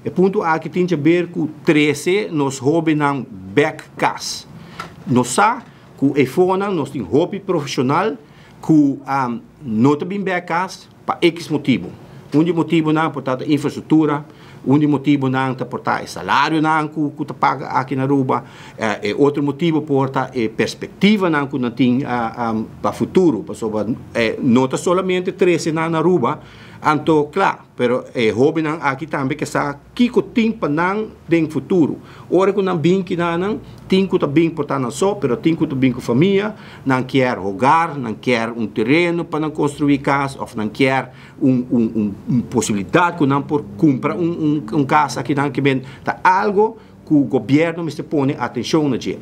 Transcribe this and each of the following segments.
E punto aki tin di haber ku trese nos hóbennan bèk kas. Nos sa ku eifonan nos tin hopi profeshonal ku no ta bin bèk kas pa X motibu. Un di motibunan por ta ta infrastruktura, un di motibunan ta por ta e salarionan ku ta paga aki na Aruba, e otro motibu por ta e perspektivanan ku nan tin pa futuro, pasobra no ta solamente trese nan na Aruba, anto kla. Pero e hóbennan aki tambe ke sa kiko tin pa nan den futuro. Ora ku nan bin kinanan, tin ku ta bin por ta nan so, pero tin ku ta bin ku famia, nan kier hogar, nan kier un tereno pa nan konstruí kas òf nan kier un un un un posibilidat ku nan por kumpra un un un kas akinan. Ke men ta algo ku gobièrnu mester pone atenshon na dje.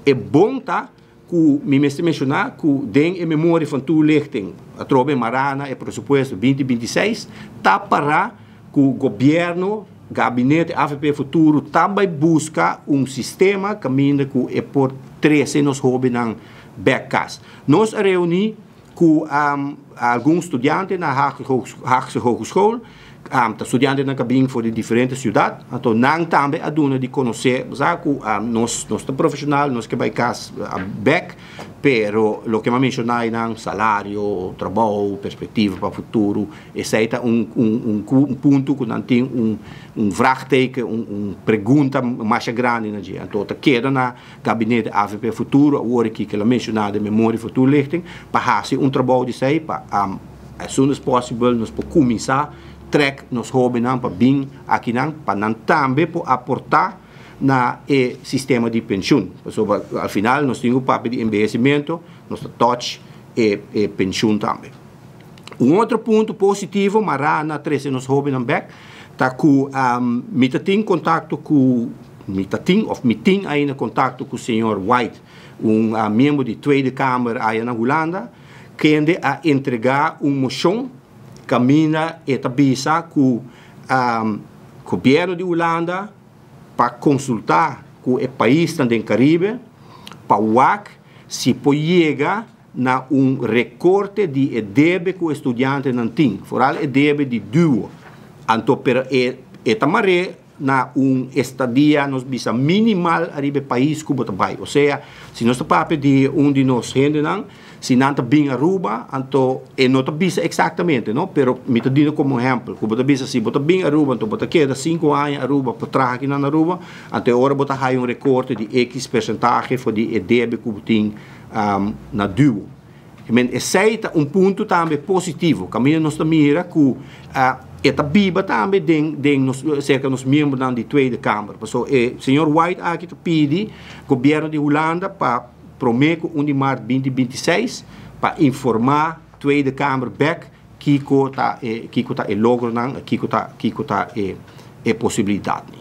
E bon ta ku mi mester menshoná ku den e memoria van toelichting atrobe mará na e presupuesto 2026 ta pará ku gobièrnu, gabinete avp Futuro ta bai buska un sistema kaminda ku e por trese nos hóbennan bèk kas. Nos a reuní ku algun studiante na Haagse Hogeschool, ta studiantenan ku a bin for di diferente siudat, anto nan tambe a duna di konosé sa ku nos nos ta profeshonal, nos ke bai kas bèk, pero loke mi a menshoná einan, salario, trabou, perspektiva pa futuro, esei ta un un un punto ku nan tin un un vraagteken, un un pregunta masha grandi na dje. Anto ta keda na Gabinete avp Futuro awor aki ke el a menshoná den memoria for toelichting pa hasi un trabou di esei pa as soon as possible nos por kuminsá trèk nos hóbennan pa bin akinan pa nan tambe por aportá na e sistema di penshun. Pasobra al final nos tin ku papia di embehesimentu, nos ta touch e e penshun tambe. Un otro punto positivo mará na trese nos hóbennan bèk ta ku mi ta tin kontakto ku Mi ta tin of mi tin ainda kontakto ku señor White, un miembro di Tweede Kamer aya na Hulanda, kende a entregá un moshon kaminda e ta bisa ku gobièrnu di Hulanda pa konsultá ku e paisnan den Karibe pa wak si por yega na un rekorte di e debe ku e studiantenan tin, foral e debe di duo. Anto pero e ta mar'é na un estadia nos bisa minimal ariba e pais ku bo ta bai. Osea, si nos ta papia di un di nos hendenan, si nan ta bin Aruba, anto e no ta bisa eksaktamente no, pero mi ta duna komo ehèmpel, ku bo ta bisa si bo ta bin Aruba anto bo ta keda sinku aña Aruba pa traha akinan na Aruba, anto e ora bo ta haya un rekorte di ekis persentahe for di e debe ku bo tin na duo. Men esei ta un punto tambe positivo, kaminda nos ta mira ku e ta biba tambe den den nos serka nos miembronan di Tweede Kamer. Pasobra e señor White aki ta pidi gobièrnu di Hulanda pa promé ku un di mart 2026 pa informá Tweede Kamer bèk kiko ta e kiko ta e logronan, kiko ta kiko ta e e posibilidatnan.